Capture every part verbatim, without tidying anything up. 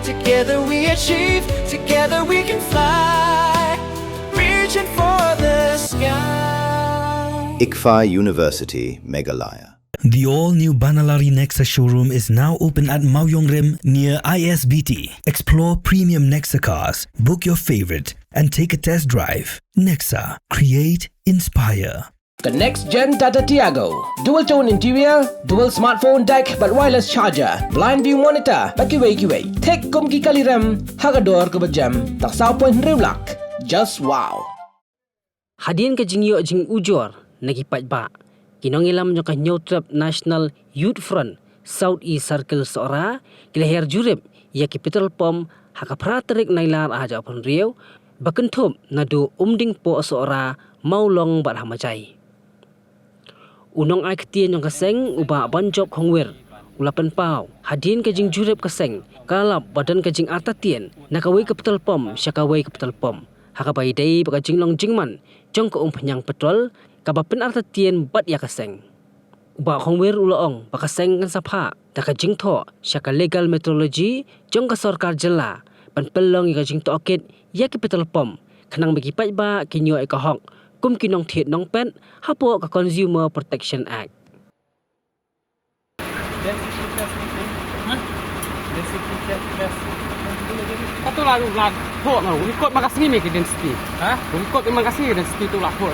Together we achieve, together we can fly, reaching for the sky. ICFAI University, Meghalaya. The all-new Banalari Nexa showroom is now open at Mawiongrim near I S B T. Explore premium Nexa cars, book your favorite, and take a test drive. Nexa, create, inspire. The next gen Tata Tiago. Dual tone interior, dual smartphone deck, bad wireless charger, blind view monitor, bad kiwei kiwei. Thik kum ki kali rem, ha ka dor kaba jem, tang saw point hynriew lak. Just wow. Hadien ka jingïoh jingujor na ki paidbah, ki nongïalam jong ka Hynñiewtrep National Youth Front, South East Circle Sohra, ki la hiar jurip ïa ki petrol pump ha ka phra tarik Nailar arhajar arphew hynriew, ba kynthup naduh Umdingpoh Sohra, Mawlong bad ha Majai. U nongai ktien jong ka seng, u Bah Banjop Khongwir, u la pynpaw, hadien ka jingjurip ka seng, ka lap ba don ka jingartatien na kawei ka petrol pump sha kawei ka petrol pump, ha kaba ïadei bad ka jinglong jingman jong ka umphniang petrol, kaba pynartatien bad ïa ka seng. U Bah Khongwir u la ong ba ka seng kan sa phah da ka jingthoh sha ka Legal Metrology jong ka sorkar jylla ban pynlong ïa ka jingtohkit ïa ki petrol pump, khnang ba ki paidbah kin ïoh ïa ka hok kum ki nongthied nongpet hapoh ka Consumer Protection Act. Ka tu la, la thoh na, u record ma ka sngi me ki density. Ha? U record ma ka sngi ki density tu la thoh.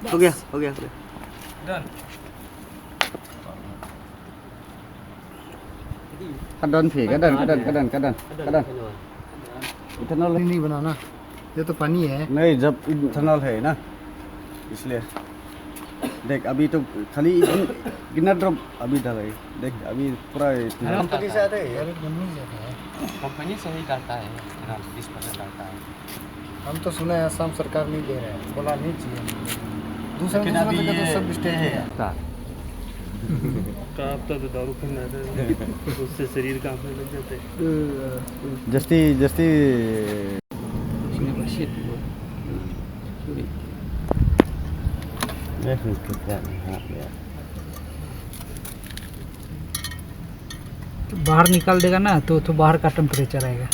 Ho gaya, ho gaya, ho gaya. Done. Ka don phi, ka don, ka don, ka don, ka don, ka don. Ethanol nahi banana. ये तो पानी है। नहीं, जब इथेनॉल है ना, इसलिए। देख, अभी तो खाली इतन-, कितना ड्रॉप अभी डाला है। देख, अभी पूरा इतना। कंपनी से आता है ये? कंपनी से ही डालता है, बीस परसेंट डालता है। हम तो सुना है, असम सरकार नहीं दे रहे हैं, बोला नहीं चाहिए। दूसरा, लेकिन दूसरा अभी जगह तो ये सब स्टेट है। कांपता तो दारू पीना था, उससे शरीर कांपने लग जाता है। जस्ती, जस्ती। तो बाहर निकाल देगा ना, तो, तो बाहर का टेम्परेचर आएगा।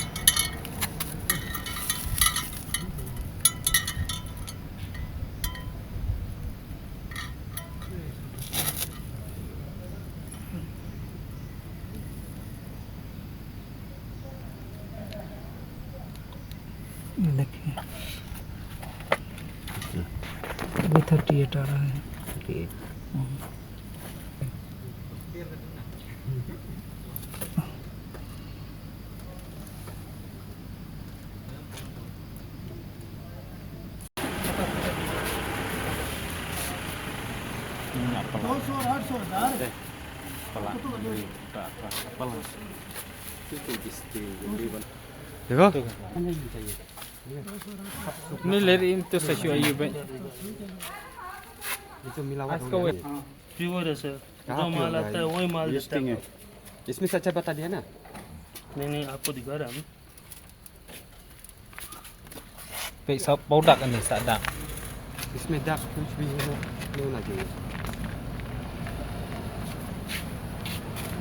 देखिए, अभी थर्टी एट आ रहा है। Thirty eight. हम्म। देखो। नहीं ले रही, इन तो सही आई है भाई। आज का वही। प्योर है सर। कहाँ जो प्योर माल आता है, वही माल देता है। इसमें से अच्छा बता दिया ना? नहीं, नहीं, आपको दिखा रहा हूँ। Peit sa, bau dak ni, sa dak. इसमें दाग कुछ भी है ना, नहीं होना चाहिए।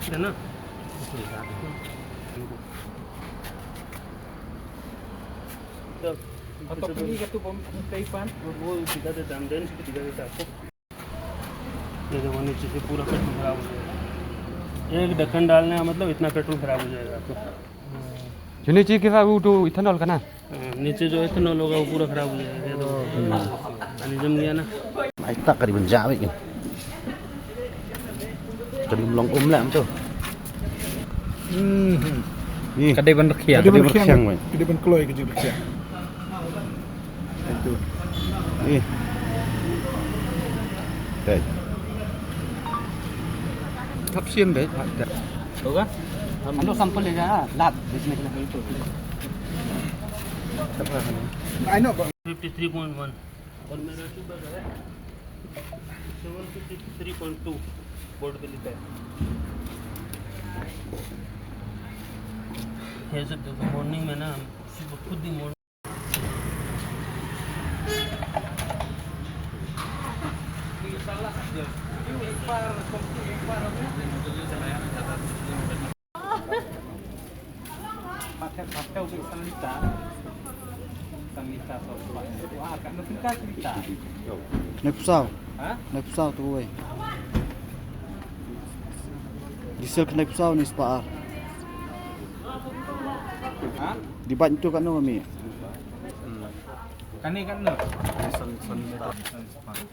है ना? इसमें दाग है। तो कंपनी का तो बम, कई पान। वो, वो दिखा देता, हम देन से दिखा देता आपको। ये देखो, नीचे से पूरा पेट्रोल खराब हो गया। एक ढक्कन डालने का मतलब इतना पेट्रोल खराब हो जाएगा आपका। जो नीचे के साथ वो तो इथेनॉल का ना? हाँ, नीचे जो इथेनॉल होगा वो पूरा खराब हो जाएगा, ये तो। मैंने जम गया ना। Ai tak ka dei ban jah wei. Ka dei ban long um lem tu. Hmm. Ih. Ka dei ban rkhiang. Ka dei ban rkhiang, wei. Ka dei ban kloi ka jingrkhiang. Itu. Ih. Dei. Thap sien dei. Hoga? हम लोग सैंपल ले जा रहा, लात बेचने के लिए। I know, but fifty three point one। और मेरा शुगर है seven fifty three point two, board पे लिखा है। ये सब देखो, मॉर्निंग में ना, हम सुबह खुद ही morning Khnai phew saw. Ha? Khnai phew saw tu wei. Diesel khnai phew saw ne spah ar. Ha? Dei bad ntu katno, mami? Hmm. Kane katno? Diesel, diesel spah ar.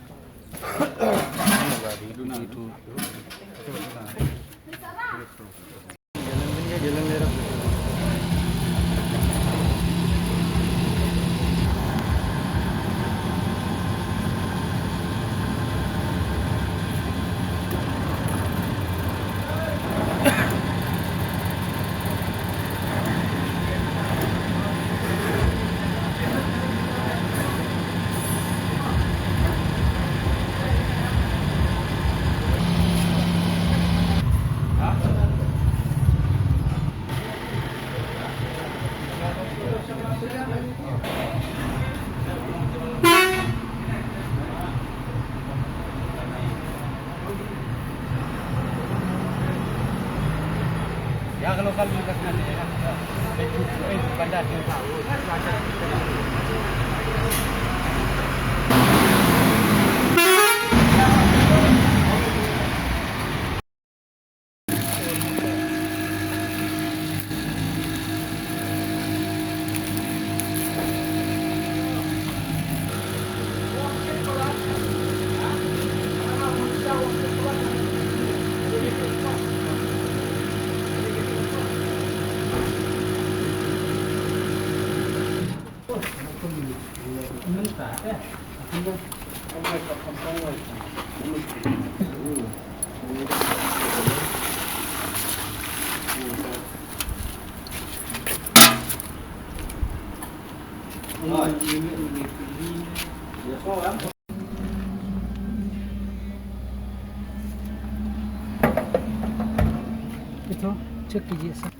Ito, check कीजिए सर।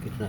कितना?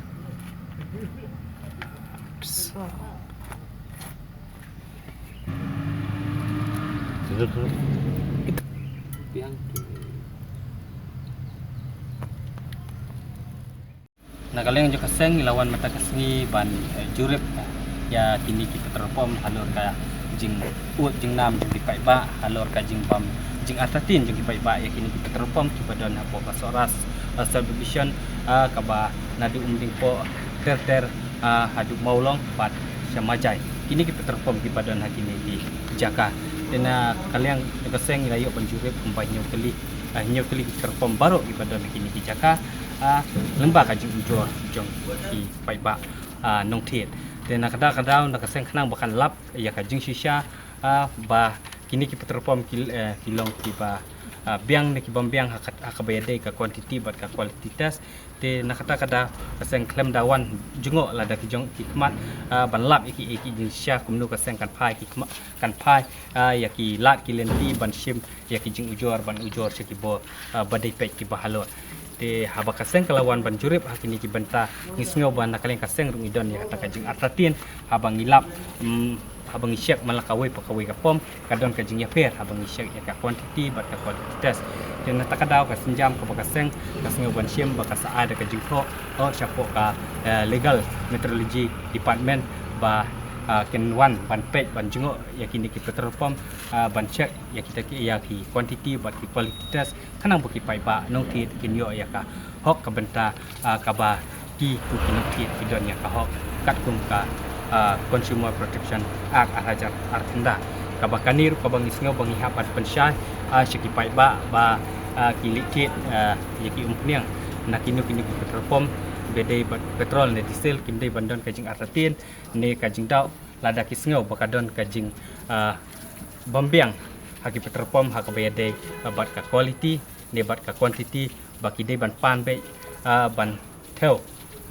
Na ka liang jong ka seng ngi la wan mynta ka sngi ban, eh, jurip, eh, ïa kine ki petrol pump halor ka jingud jingnam jong ki paidbah, halor ka jingbym jingartatien jong ki paidbah ïa kine ki petrol pump kiba don hapoh ka Sohras, eh, subdivision, eh, kaba naduh Umdingpoh ter ter, eh, haduh Mawlong bad sha Majai. Kine ki petrol pump kiba don ha kine ki jaka. Na ka liang na ka seng ngi la ïoh ban jurip kumba hynñiew tylli, ah, hynñiew tylli ki petrol pump baroh kiba don ha kine ki jaka, ah, lyngba ka jingujor jong ki paidbah, ah, nongthied. Te na kata ka daw na ka seng khnang ba kan lap ïa ka jingshisha, ah, ba kine ki petrol pump ki, eh, ki long kiba, ah, biang ne ki bym biang ha ka, ha kaba ïadei ka quantity bad ka quality test. Te na kata ka daw ka seng khlem da wan jngoh lada ki jong ki khmat, ah, ban lap ïa ki, ïa ki jingshisha, kumno ka seng kan phai ki khmat, kan phai, ah, ïa ki lad ki lynti ban shim ïa ki jingujor, ban ujor sha ki bor, ah, ba dei peit kiba halor. Te haba ka seng ka la wan ban jurip ha kine ki bynta, ngi sngew ba na ka liang ka seng ruh ngi don ïa kata ka jingartatien haba ngi lap, mm, haba ngi check man la kawei pa kawei ka pump, ka don ka jingïapher haba ngi check ïa ka quantity bad ka quality test. Te na kata ka daw ka sienjam kaba ka seng ka sngew ban shim ba ka sa ai da ka jingthoh, oh, shapoh ka, eh, Legal Metrology Department ba, ah, kin wan ban peit ban jngoh ïa kine ki petrol pump, ah, ban check ïa kita ki, ïa ki quantity bad ki quality test, khnang ba ki paidbah nongthied kin ïoh ïa ka hok ka bynta, ah, kaba ki, ki nongthied ki don ïa ka hok katkum ka, ah, Consumer Protection Act ar hajar arphew khyndai. Kaba kane ruh kaba ngi sngew ba ngi hap ban pynshai, ah, sha ki paidbah ba, ah, ki leit thied, ah, ïa ki umphniang na kino kino ki petrol pump, ba dei bad petrol ne diesel, kim dei ban don ka jingartatien ne ka jingdaw lada ki sngew ba ka don ka jing, ah, bym biang ha ki petrol pump ha kaba ïadei, ah, bad ka quality ne bad ka quantity, ba ki dei ban pan beit, ah, ban thew,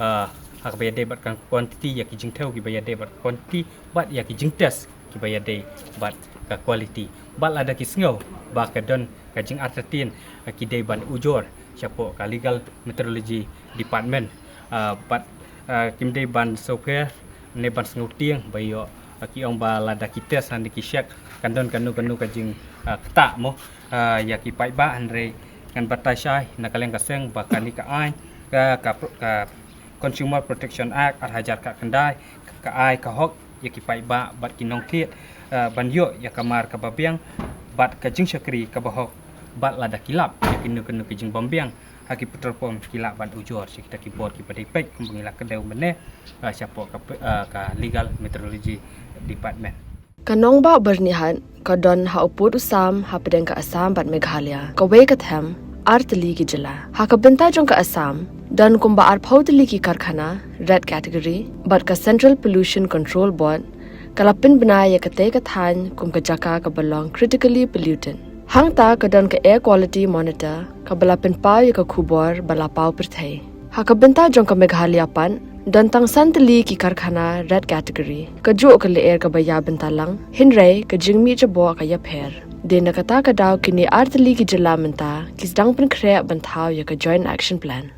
ah, ha kaba ïadei bad ka quantity, ïa ki jingthew kiba ïadei bad quantity bad ïa ki jingtest kiba ïadei bad ka quality. Bad lada ki sngew ba ka don ka jingartatien, ah, ki dei ban ujor shapoh ka Legal Metrology Department, ah, bad, ah, kim dei ban sngewpher ne ban sngewtieng ba ïoh, ah, ki ong ba lada ki test ne ki check kan don kano kano ka jing, ah, ktah mo, ah, ïa ki paidbah, hynrei ngan batai shai na ka liang ka seng ba kane ka aiñ, ka, ka, ka Consumer Protection Act ar hajar khyndai ka ai ka hok ïa ki paidbah bad ki nongthied, ah, ban ïoh ïa ka mar kaba biang bad ka jingshakri kaba hok, bad lada ki lap ïa kino kino ki jingbym biang ha ki petrol pump, ki lah ban ujor sha kita ki bor kiba dei peit, kumba ngi la kdew mynne, ah, shapoh ka, ah, ka Legal Metrology Department. Ka nongbah Byrnihat ka don ha u pud u sam hapdeng ka Assam bad Meghalaya, kawei ka them ar tylli ki jylla. Ha ka bynta jong ka Assam, don kumba arphew tylli ki karkhana red category bad ka Central Pollution Control Board ka la pynbna ïa katei ka thaiñ kum ka jaka kaba long critically polluted. Hangta ka don ka Air Quality Monitor kaba la pynpaw ïa ka khubor ba la paw pyrthei. Ha ka bynta jong ka Meghalaya pat, don tang san tylli ki karkhana red category, kajuh ka lyer kaba ïa bynta lang, hynrei ka jingmih jaboh ka ïapher. Dei na kata ka daw kine ar tylli ki jylla mynta ki sdang pynkhreh ban thaw ïa ka Joint Action Plan.